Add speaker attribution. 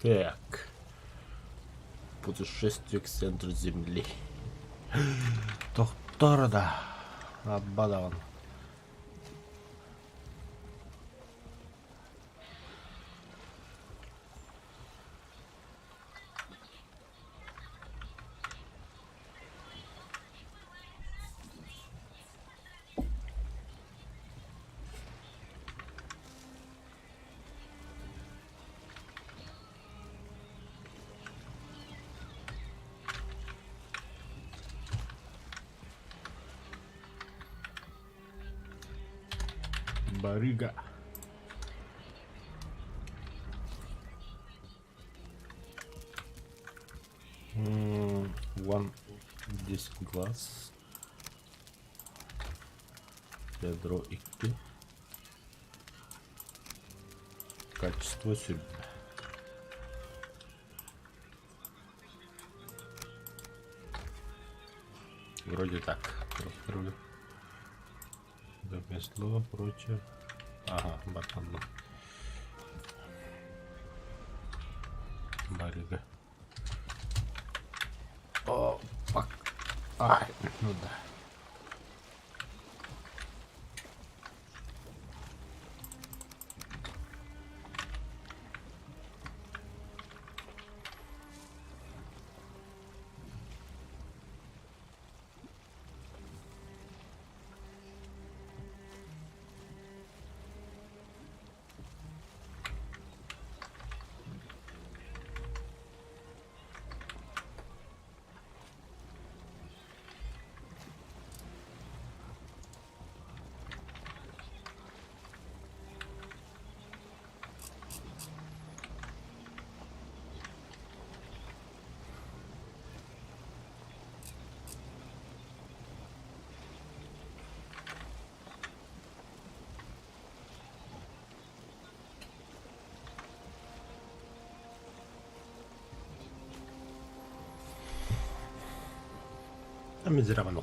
Speaker 1: Так. Путешествие к центру Земли. Тохтор да. Абба даҕаны. Барыга. Вон 10 глаз. Ядро 2. Качество сүрбэ. Вроде так. Ремесло, прочее. Ага, батанна. Барыга. О, пак. Ай, ну да.